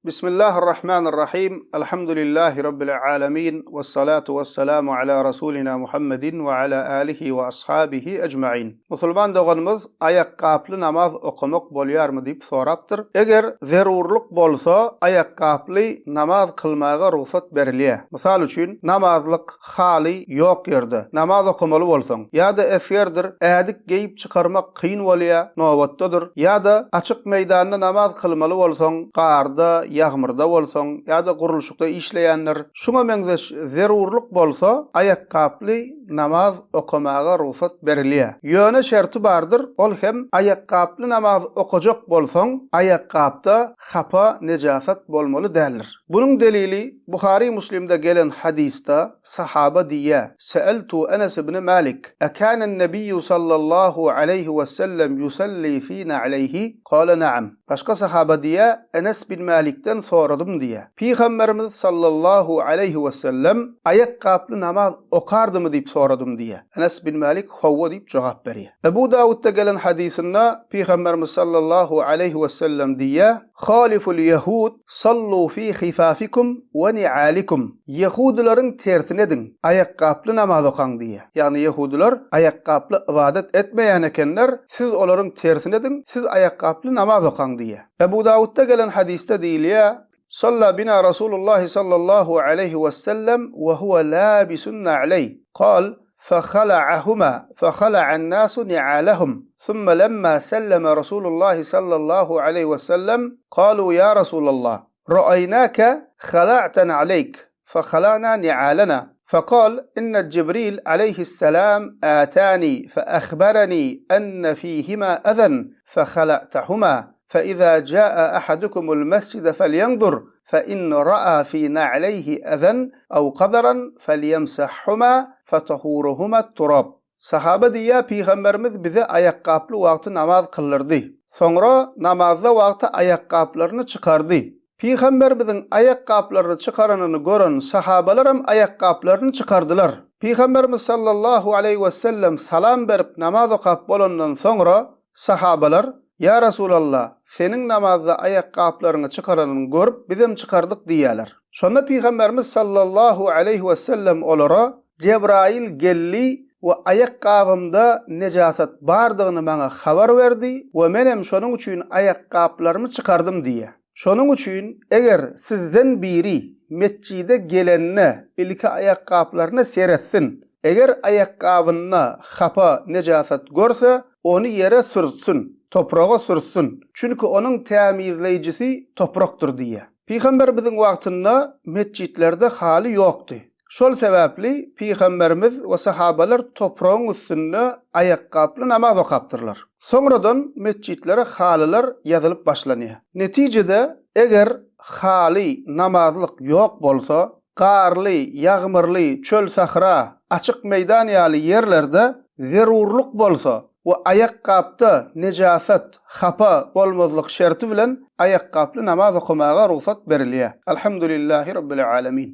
Bismillahirrahmanirrahim. Elhamdülillahi Rabbil alemin. Vessalatu vesselamu ala Rasulina Muhammedin ve ala alihi ve ashabihi ecmain. Musulman doganymyz aýakgaply namaz okamak bolýarmy diýip sorapdyr. Eger zerurlyk bolsa aýakgaply namaz kylmaga rugsat berilýär. Mysal üçin, namazlyk haly ýok ýerde namaz okamaly bolsaň, ýa-da esgerdir, ädik geýip çykarmak kyn bolýar, nobatdadyr, ýa-da açyk meýdanda namaz kylmaly bolsaň, garda, ýagmyrda bolsaň, ýa-da gurluşykda işleýändir, şuňa meňzeş zerurlyk bolsa, aýakgaply namaz okamaga rugsat berilýär. Ýöne şerti bardyr, ol hem aýakgaply namaz okajak bolsaň, aýakgapda hapa, nejasat bolmaly däldir. Bunuň delili Buhary Muslimde gelen hadysda sahaba diýýär, Seeltu Enes ibn Malik, Ekânen Nebiýu sallallahu aleýhi we sellem ýusalli fî na'leýhi? Kâle na'am. Başga sahaba diýýär, Enes bin Malikden soradym diýýär. Pygamberimiz sallallahu aleýhi we sellem aýakgaply namaz okardymy diýip soradym diýýär. Enes bin Malik hawa diýip jogap berýär. Ebu Dawudda gelen hadysynda Pygamberimiz sallallahu aleýhi we sellem diýýär, Haliful ýehud sallu fi hifafikum we ni'alikum. Ýehudylaryň tersini ediň, aýakgaply namaz okaň diýýär. Ýagny ýehudylar aýakgaply ybadat etmeýän ekenler, siz olaryň tersini ediň, siz aýakgaply namaz okaň diýýär. Ebu Dawudda gelen hadysda diýilýär, Salla bina Rasulullahi sallallahu aleýhi wessellem we huwe labisun na'leý. Kal, فخلعهما فخلع الناس نعالهم ثم لما سلم رسول الله صلى الله عليه وسلم قالوا يا رسول الله رأيناك خلعت نعليك فخلعنا نعالنا فقال إن جبريل عليه السلام آتاني فأخبرني أن فيهما أذى فخلعتهما فإذا جاء أحدكم المسجد فلينظر فإن رأى في نعليه أذى أو قذرا فليمسحهما فطهورهما التراب. Sahaba diýýär, Pygamberimiz bize aýakgaply wagty namaz kyldyrdy. Soňra namazda wagty aýakgaplaryny çykardy. Pygamberimiziň aýakgaplaryny çykaranyny gören sahabalaram aýakgaplaryny çykardylar. Pygamberimiz sallallahu aleýhi wesellem salam berip namaz okap bolandan soňra, Sahabalar, Ýa Resulallah, seniň namazda aýakgaplaryňy çykaranyňy görüp, bizem çykardyk diýýärler. Şonda Pygamberimiz sallallahu aleýhi wesellem olara, Jebraýyl geldi we aýakgabymda nejasat bardygyny maňa habar berdi we menem şonuň üçin aýakgaplarymy çykardym diýýär. Şonuň üçin, eger sizden biri metjide gelende ilki aýakgaplaryna seretsin. Eger aýakgabynda hapa, nejasat görse, ony ýere sürtsün, topraga sürtsün. Çünki onuň tämizleýjisi toprakdyr diýýär. Pygamberimiziň wagtynda metjitlerde haly ýokdy. Şol sebäpli Pygamberimiz we sahabalar topragyň üstünde aýakgaply namaz okapdyrlar. Soňradan metjitlere halylar ýazylyp başlanýar. Netijede, eger haly, namazlyk ýok bolsa, garly, ýagmyrly, çöl-sähra, açyk meýdan ýaly ýerlerde zerurlyk bolsa we aýakgapda nejasat, hapa bolmazlyk şerti bilen aýakgaply namaz okamaga rugsat berilýär. Alhamdulillahi Rabbil alemin.